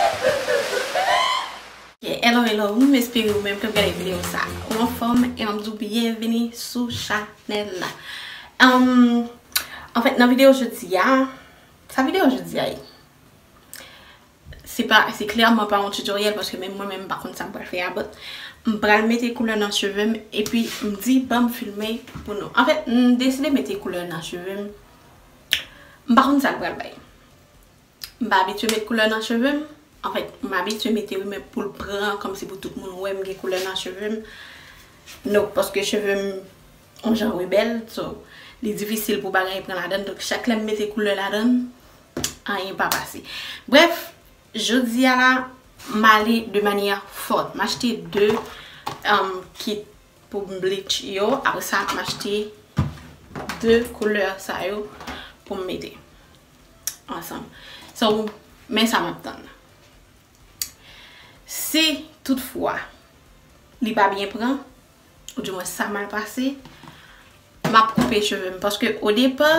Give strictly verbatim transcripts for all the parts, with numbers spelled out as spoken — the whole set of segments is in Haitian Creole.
Ok, hello, hello, m espere ou menm k ap gade videyo sa ou anfòm, e m ap di w byenveni sou chanèl la. Ahn, anfèt, nan videyo jodi a, sa videyo jodi a ye? Se pa, se klèman pa yon tutoriel paske menm mwen menm m pa konn sa m pral fè a, but m pral mete koulè nan cheve m, epi m di ban m filme pou nou. Anfèt, m deside mete koulè nan cheve m. M pa konn sa l pral bay. M pa abitye met koulè nan cheve m. Anfèt, m abitye mete wi, men pou l pran kòmsi pou tout moun wè m gen koulè nan cheve m. No, paske cheve m yon jan rebèl, so li difisil pou bagay pran ladan l. Donk, chak lè m mete koulè ladan l, anyen pa pase. Brèf, jodi a la, m ale de manyè fòt. M achte de, um, kit pou m bleach yo. Apre sa, m achte de koulè sa yo pou m mete ansanm. So, men sa m ap tann. Si toutfwa li pa byen pran, oudimwen sa mal pase, m ap koupe cheve m. Paske o depa,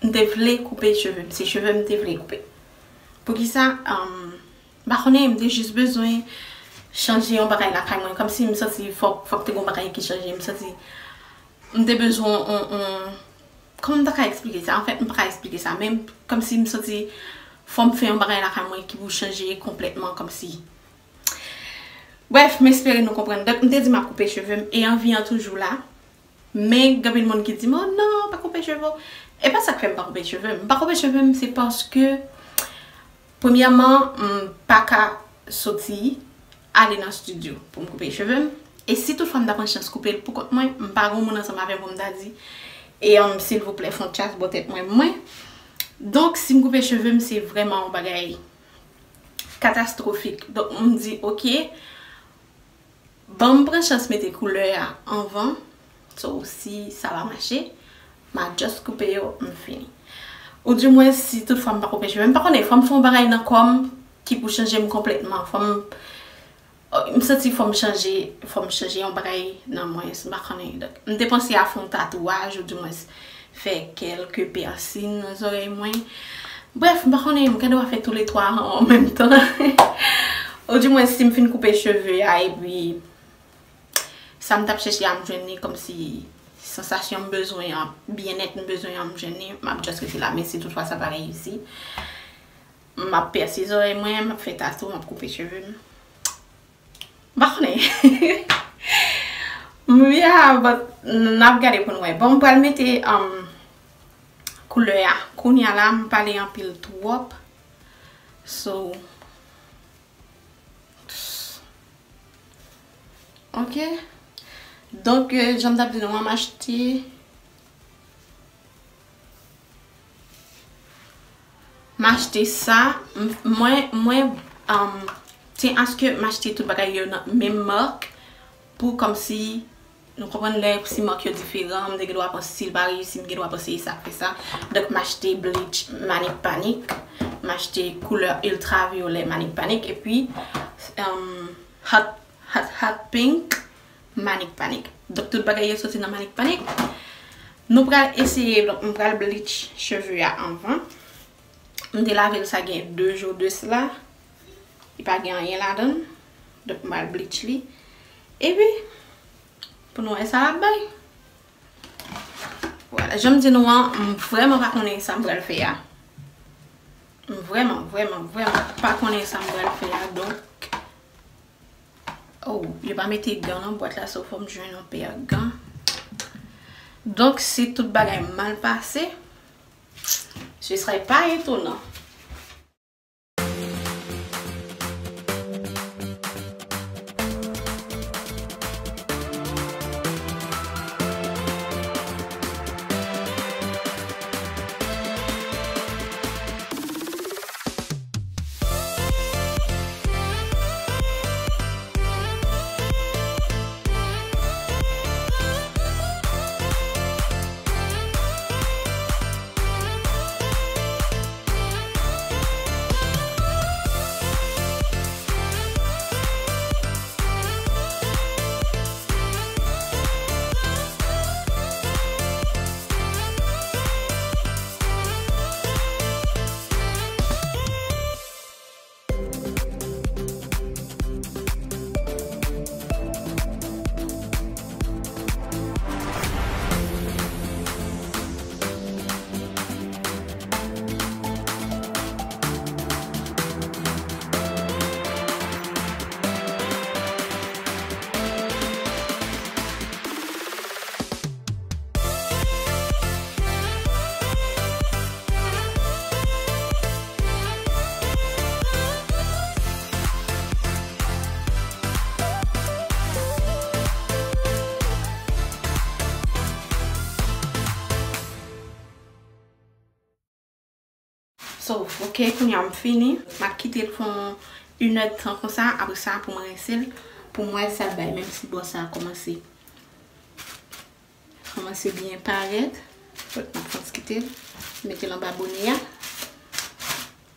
m te vle koupe cheve m. Se cheve m te vle koupe. Poukisa? Um, m pa konnen, m te jis bezwen chanje yon bagay lakay mwen. Kòmsi m santi fòk, fòk te gen yon bagay ki chanje. M santi m te bezwen on, on, kòman m ta ka eksplike sa? Anfèt, m pa ka eksplike sa, men kòmsi m santi fò m fè yon bagay lakay mwen ki pou chanje konplètman, kòmsi. Brèf, m espere nou konprann. Donk, m te di m ap koupe cheve m, e anvi an toujou la. Men, gen anpil moun ki di m, "Oh non, pa koupe cheve w." E pa sa k fè m pa koupe cheve m. M pa koupe cheve m, se paske, premyèman, m pa ka soti ale nan estidyo pou m koupe cheve m. E si toutfwa m ta pran chans koupe l pou kont mwen, m pa gen moun ansanm avè m pou m ta di, e, um, silvouplè, fè yon tchas bò tèt mwen, mwen. Donk, si m koupe cheve m, se vrèman yon bagay katastwofik. Donk, m di, "Ok, ban m pran chans mete koulè a anvan." So, si sa pa mache, m a just koupe yo, m fini. Oudimwen, si toutfwa m pa koupe cheve m, m pa konnen, fò m fè yon bagay nan kò m ki pou chanje m konplètman. Fò m, m santi fò m chanje, fò m chanje yon bagay nan mwen, m pa konnen. Donk, m te panse a fè yon tatouaj, oudimwen, fè kèlke pèsin nan zòrèy mwen. Brèf, m pa konnen, m gen dwa fè toulètwa an, an menm tan. Oudimwen, si m fin koupe cheve a, epi sa m t ap chèche a, m jwenn li, kòmsi sansasyon m bezwen an, byennèt m bezwen an, m jwenn li, m ap just rete la. Men si toutfwa sa pa reyisi, m ap pèse zòrèy mwen, m ap fè tatou, m ap koupe cheve m. M pa konnen. M ya, but n ap gade pou n wè. Bon, m pral mete, um, koulè a. Kounye a la, m pale anpil twòp. So, ok. Donk, euh, jan m t ap di nou an, m achte M achte sa, m, mwen, mwen, um, tyen aske m achte tout bagay yo nan menm mak pou kòmsi, nou konprann, lè si mak yo diferan, m te gen dwa panse si l pa reyisi, m gen dwa panse e sa k fè sa. Donk, m achte bleach Manik Panik, m achte koulè iltravyolè Manik Panik, epi, um, hot, hot, hot pink, Manik Panik. Donk, tout bagay yo soti nan Manik Panik. Nou pral eseye, donk, m pral bleach cheve a anvan. M te lave l sa gen de jou de sila. Li pa gen anyen ladan l. Donk, m pral bleach li. Epi, pou nou wè sa l ap bay. Vwala, jan m di nou an, m vrèman pa konnen sa m pral fè a. M vrèman, vrèman, vrèman pa konnen sa m pral fè a, donk, oh, yo pa mete gan nan bwat la, so fò m jwenn yon pè gan. Donk, si tout bagay mal pase, ce serait pas étonnant. So, ok, kounye a m fini. M ap kite l fè yon inèdtan konsa. Apre sa, pou mwen rense l, pou m wè sa l bay, menm si bò sa a kòmanse, kòmanse byen parèt. Fòk m ap fè kite l. Mete l anba bone a.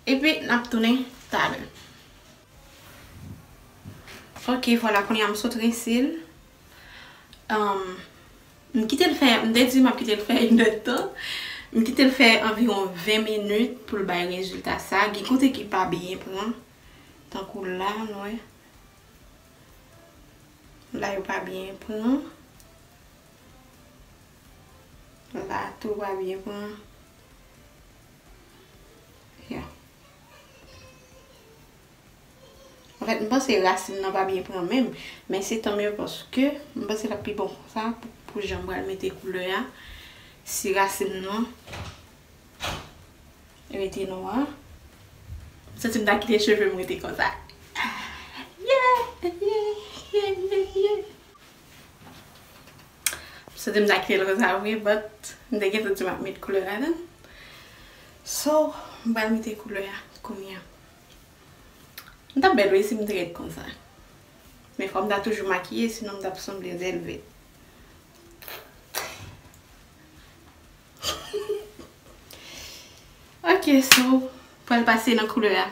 Epi, n ap tounen talè. Ok, vwala, kounye a m sot rense l. Um, m kite l fè, m te di m ap kite l fè inèdtan. M kite l fè anviwon ven minit pou l bay rezilta sa. Gen kote ki pa byen pran. Tankou la, nou wè. La, yo pa byen pran. La tou pa byen pran. Ya. Anfèt, m panse rasin nan pa byen pran menm, men se tan mye paske m panse l ap pi bon konsa pou, pou jan m pral mete koulè a. Si rasin nan rete nwa, m santi m ta kite cheve m rete konsa. Yeah, yeah, yeah, yeah, yeah. M santi m ta kite l konsa vre, but m te gentan di m ap met koulè ladan. So, m pral mete koulè a kounye a. M t ap bèl wi si m te ret konsa. Men fò m ta toujou makiye, sinon m t ap sanble zèlvèt. Ok, so, pral pase nan koulè a.